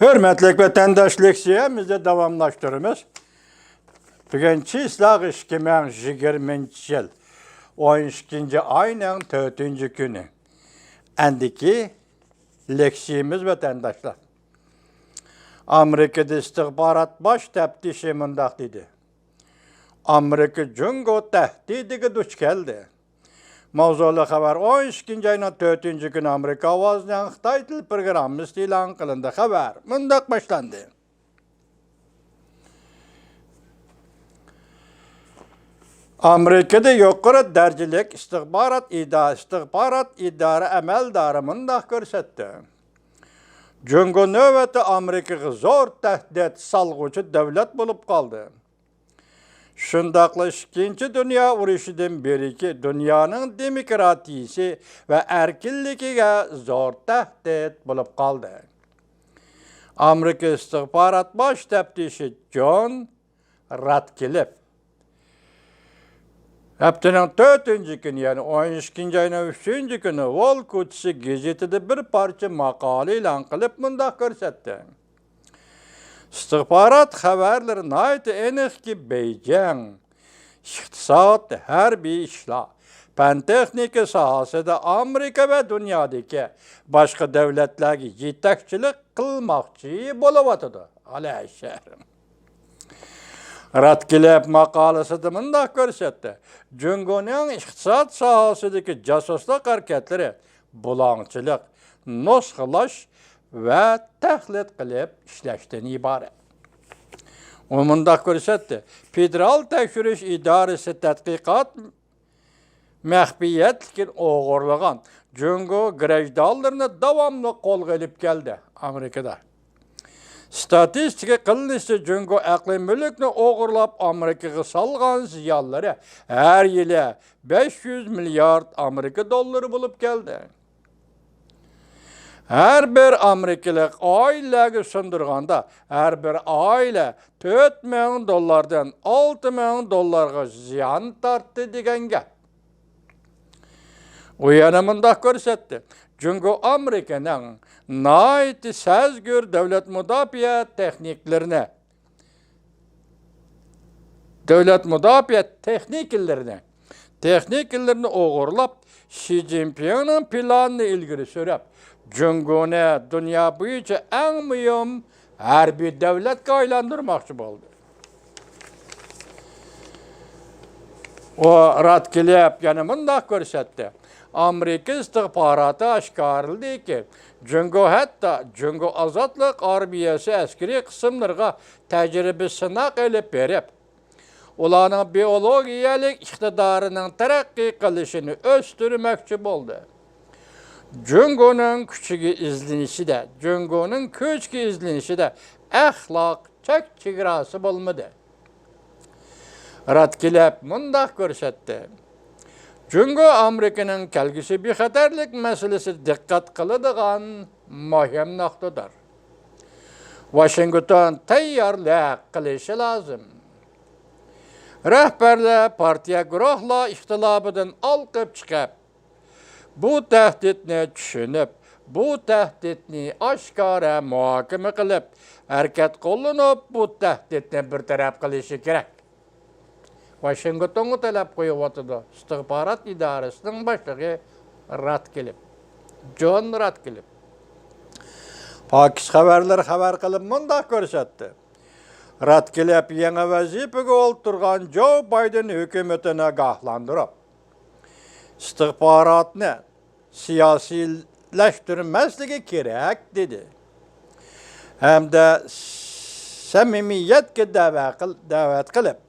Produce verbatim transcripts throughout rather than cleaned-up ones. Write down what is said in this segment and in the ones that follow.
ھۆرمەتلىك ۋەتەنداش، لېكسىيەمىزنى داۋاملاشتۇرىمىز. بۈگۈن چىسلاغ ئىككى مىڭ يىگىرمىنچى يىل، ئون ئىككىنچى ئاينىڭ تۆتىنچى كۈنى. ئەندىكى لېكسىيىمىز، ۋەتەنداشلار. ئامېرىكىدا ئىستىخبارات باش تەپتىشى مۇنداق دېدى: ئامېرىكا جۇڭگو تەھدىتىگە دۇچ كەلدى. ماۋزۇلۇق خەۋەر: ئون ئىككىنچى ئاينىڭ تۆتىنچى كۈنى ئامېرىكا ئاۋازىنىڭ خىتاي تىل پروگراممىسىدا ئېلان قىلىندى. خەۋەر مۇنداق باشلاندى. ئامېرىكىدا يۇقىرى دەرىجىلىك ئىستىخبارات ئىدا-، ئىستىخبارات ئىدارە ئەمەلدارى مۇنداق كۆرسەتتى: جۇڭگو نۆۋەتتە ئامېرىكىغا زور تەھدىت سالغۇچى دۆلەت بولۇپ قالدى. شۇنداقلا ئىككىنچى دۇنيا ئۇرۇشىدىن بېرىكى دۇنيانىڭ دېموكراتىيىسى ۋە ئەركىنلىكىگە زور تەھدىت بولۇپ قالدى. ئامېرىكا ئىستىخبارات باش تەپتىشى جون راتكلىف ھەپتىنىڭ تۆتىنچى كۈنى، يەنى ئون ئىككىنچى ئاينىڭ ئۈچىنچى كۈنى ۋول كوچىسى گېزىتىدە بىر پارچە ماقالە ئېلان قىلىپ مۇنداق كۆرسەتتى: ئىستىخبارات خەۋەرلىرى ناھايىتى ئېنىقكى، بېيجىڭ ئىقتىساد، ھەربىي ئىشلار، پەن تېخنىكا ساھەسىدە ئامېرىكا ۋە دۇنيادىكى باشقا دۆلەتلەرگە يېتەكچىلىك قىلماقچى بولۇۋاتىدۇ. ئالاھىشەر. راتكلىف ماقالىسىدە مۇنداق كۆرسەتتى: جۇڭگونىڭ ئىقتىساد ساھەسىدىكى جاسۇسلۇق ھەرىكەتلىرى بۇلاڭچىلىق، نۇسخىلاش ۋە تەقلىد قىلىپ ئىشلەشتىن ئىبارەت. ئۇ مۇنداق كۆرسەتتى: فېدېرال تەكشۈرۈش ئىدارىسى تەتقىقات مەخپىيەتلىكىنى ئوغرىلىغان جۇڭگو گىرەجدانلىرىنى داۋاملىق قولغا ئېلىپ كەلدى. ئامېرىكىدا ستاتىستىكا قىلىنىشىچە، جۇڭگو ئەقلىي مۈلۈكنى ئوغرىلاپ ئامېرىكىغا سالغان زىيانلىرى ھەر يىلى بەش يۈز مىليارد ئامېرىكا دوللىرى بولۇپ كەلدى. ھەر بىر ئامېرىكىلىق ئائىلىلەرگە سۇندۇرغاندا، ھەر بىر ئائىلە تۆت مىڭ دوللاردىن ئالتە مىڭ دوللارغا زىيان تارتتى دېگەن گەپ. ئۇ يەنە مۇنداق كۆرسەتتى: جۇڭگو ئامېرىكىنىڭ ناھايىتى سەزگۈر دۆلەت مۇداپىئە تېخنىكلىرىنى، دۆلەت مۇداپىئە تېخنىكىلىرىنى، تېخنىكىلىرىنى ئوغرىلاپ، شى جىنپىڭنىڭ پىلانىنى ئىلگىرى سۈرۈپ، جۇڭگونى دۇنيا بويىچە ئەڭ مۇھىم ھەربىي دۆلەتكە ئايلاندۇرماقچى بولدى. ئۇ، راتكلىف يەنە مۇنداق كۆرسەتتى: ئامېرىكا ئىستىخباراتى ئاشكارىلىدىكى، جۇڭگو، ھەتتا جۇڭگو ئازادلىق ئارمىيەسى ئەسكىرىي قىسىملىرىغا تەجرىبە سىناق ئېلىپ بېرىپ، ئۇلارنىڭ بىئولوگىيەلىك ئىقتىدارىنىڭ تەرەققىي قىلىشىنى ئۆستۈرمەكچى بولدى. جۇڭگونىڭ كۈچىگە ئىزدىنىشىدە، جۇڭگونىڭ كۈچكە ئىزدىنىشىدە ئەخلاق چەك چېگراسى بولمىدى. راتكلىف مۇنداق كۆرسەتتى: جۇڭگو ئامېرىكىنىڭ كەلگۈسى بىخەتەرلىك مەسىلىسىدە دىققەت قىلىدىغان مۇھىم نۇقتىدۇر. ۋاشىنگتون تەييارلىق قىلىشى لازىم. رەھبەرلەر پارتىيە گۇرۇھلار ئىختىلاپىدىن ئالقىپ چىقىپ، بۇ تەھدىتنى چۈشىنىپ، بۇ تەھدىتنى ئاشكارا مۇھاكىمە قىلىپ، ھەرىكەت قوللىنىپ، بۇ تەھدىتنى بىر تەرەپ قىلىشى كېرەك. ۋاشىنگتونغا تەلەپ قويۇۋاتىدۇ ئىستىخبارات ئىدارىسىنىڭ باشلىقى راتكلىف، جون راتكلىف. پاكىس خەۋەرلىرى خەۋەر قىلىپ مۇنداق كۆرسەتتى: راتكلىف يېڭى ۋەزىپىگە ئولتۇرغان جو بايدېن ھۆكۈمىتىنى ئاگاھلاندۇرۇپ، ئىستىخباراتنى سىياسىيلەشتۈرمەسلىكى كېرەك، دېدى. ھەمدە سەمىمىيەتكە دەۋە قىل-، دەۋەت قىلىپ،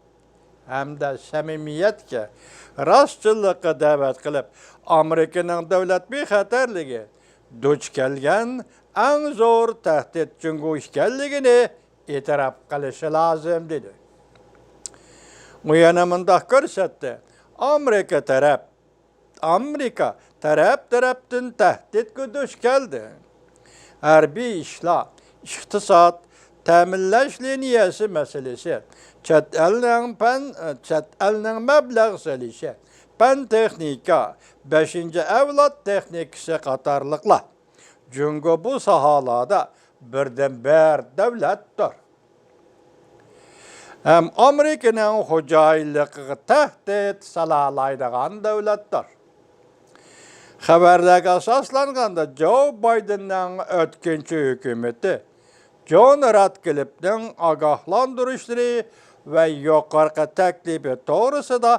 ھەمدە سەمىمىيەتكە، راستچىللىققا دەۋەت قىلىپ، ئامېرىكىنىڭ دۆلەت بىخەتەرلىكى دۇچ كەلگەن ئەڭ زور تەھدىت جۇڭگو ئىكەنلىكىنى ئېتىراپ قىلىشى لازىم، دېدى. ئۇ يەنە مۇنداق كۆرسەتتى: ئامېرىكا تەرەپ ئامېرىكا تەرەپ-تەرەپتىن تەھدىتكە دۇچ كەلدى. ھەربىي ئىشلار، ئىقتىساد، تەمىنلەش لىنىيەسى مەسىلىسى، چەت ئەلنىڭ پەن، چەت ئەلنىڭ مەبلەغ سېلىشى، پەن تېخنىكا، بەشىنچى ئەۋلاد تېخنىكىسى قاتارلىقلار. جۇڭگو بۇ ساھەلەردە بىردىنبىر دۆلەتتۇر. ھەم ئامېرىكىنىڭ خوجايىنلىقىغا تەھدىت سالالايدىغان دۆلەتتۇر. خەۋەرلەرگە ئاساسلانغاندا، جو بايدېننىڭ ئۆتكۈنچى ھۆكۈمىتى جون راتكلىفنىڭ ئاگاھلاندۇرۇشلىرى ۋە يۇقىرىقى تەكلىپى توغرىسىدا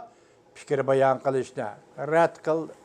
پىكىر بايان قىلىشنى رەت قىلدى.